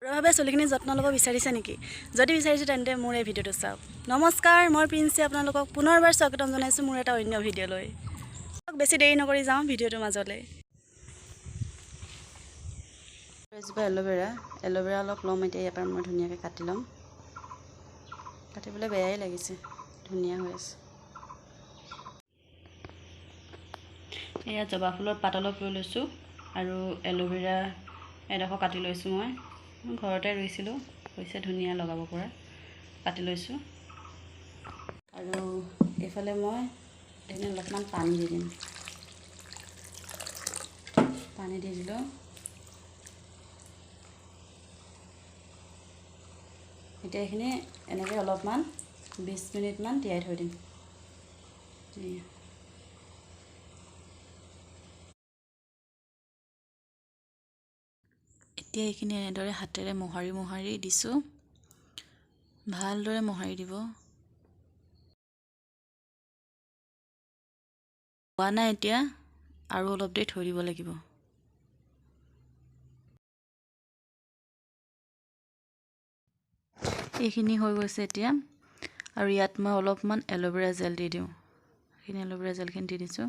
ঘৰুৱাভাৱে চুলিখিনি যত্ন ল'ব বিচাৰিছে নেকি? যদি বিচাৰিছে, তেন্তে মোৰ এই ভিডিঅ'টো চাওক। নমস্কাৰ, মই প্ৰিন্সে আপোনালোকক পুনৰবাৰ স্বাগতম জনাইছোঁ মোৰ এটা অন্য ভিডিঅ'লৈ। বেছি দেৰি নকৰি যাওঁ ভিডিঅ'টোৰ মাজলৈ। এজোপা এল'ভেৰা, এল'ভেৰা অলপ ল'ম এতিয়া। ইয়াৰ পৰা মই ধুনীয়াকৈ কাটি ল'ম। কাটিবলৈ বেয়াই লাগিছে, ধুনীয়া হৈ আছে। এয়া জবা ফুলৰ পাত অলপ লৈ লৈছোঁ আৰু এল'ভেৰা এডোখৰ কাটি লৈছোঁ। মই ঘৰতে ৰুইছিলোঁ, হৈছে ধুনীয়া লগাব পৰা, কাটি লৈছোঁ। আৰু এইফালে মই এইখিনি অলপমান পানী দি দিম। পানী দি দিলোঁ। এতিয়া এইখিনি এনেকৈ অলপমান 20 মিনিটমান তিয়াই থৈ দিম। এয়া। এতিয়া এইখিনি এনেদৰে হাতেৰে মোহাৰি মোহাৰি দিছোঁ। ভালদৰে মোহাৰি দিব। হোৱা নাই এতিয়া, আৰু অলপ দেৰি থৈ দিব লাগিব। এইখিনি হৈ গৈছে এতিয়া আৰু ইয়াত মই অলপমান এল'ভেৰা জেল দি দিওঁ। এইখিনি এল'ভেৰা জেলখিনি দি দিছোঁ।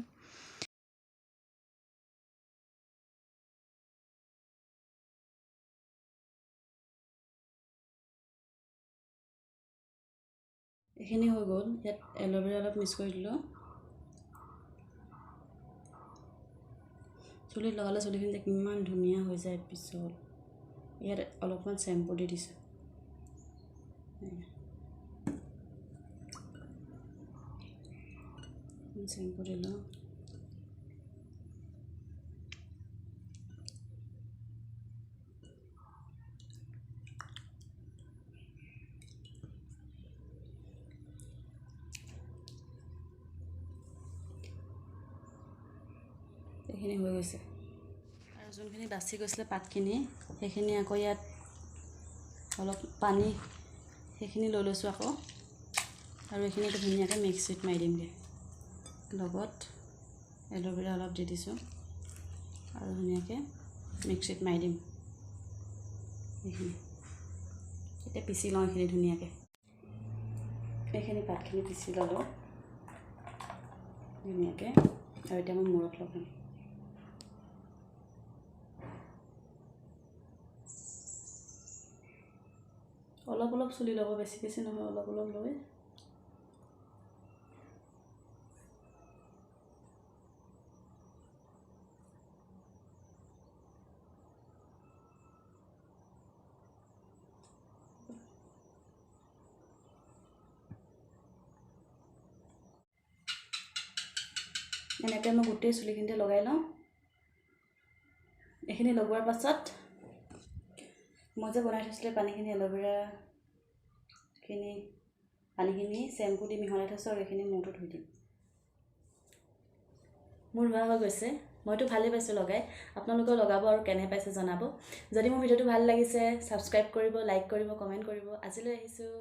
এইখিনি হৈ গ'ল। ইয়াত এল'ভেৰা অলপ মিক্স কৰি দিলোঁ। চুলিত লগালে চুলিখিনি যে কিমান ধুনীয়া হৈ যায় পিছত। ইয়াত অলপমান চেম্পু দি দিছোঁ। চেম্পু দিলোঁ। এইখিনি হৈ গৈছে। আৰু যোনখিনি বাচি গৈছিলে পাতখিনি, সেইখিনি আকৌ ইয়াত অলপ পানী সেইখিনি লৈ লৈছোঁ আকৌ। আৰু এইখিনি ধুনীয়াকৈ মিক্সিত মাৰি দিমগৈ। লগত এল'ভেৰা অলপ দি দিছোঁ আৰু ধুনীয়াকৈ মিক্সিত মাৰি দিম এইখিনি। এতিয়া পিচি লওঁ এইখিনি ধুনীয়াকৈ। এইখিনি পাতখিনি পিচি ল'লোঁ ধুনীয়াকৈ আৰু এতিয়া মই মূৰত লগাম। অলপ অলপ চুলি ল'ব, বেছি বেছি নহয়, অলপ অলপ লৈ এনেকৈ মই গোটেই চুলিখিনিতে লগাই লওঁ। এইখিনি লগোৱাৰ পাছত মই যে বনাই থৈছিলোঁ পানীখিনি, এল'ভেৰাখিনি পানীখিনি চেম্পু দি মিহলাই থৈছোঁ আৰু এইখিনি মূৰটো ধুই দিম। মোৰ ধোৱা হৈ গৈছে। মইতো ভালেই পাইছোঁ লগাই। আপোনালোকেও লগাব আৰু কেনে পাইছে জনাব। যদি মোৰ ভিডিঅ'টো ভাল লাগিছে, ছাবস্ক্ৰাইব কৰিব, লাইক কৰিব, কমেণ্ট কৰিব। আজিলৈ আহিছোঁ।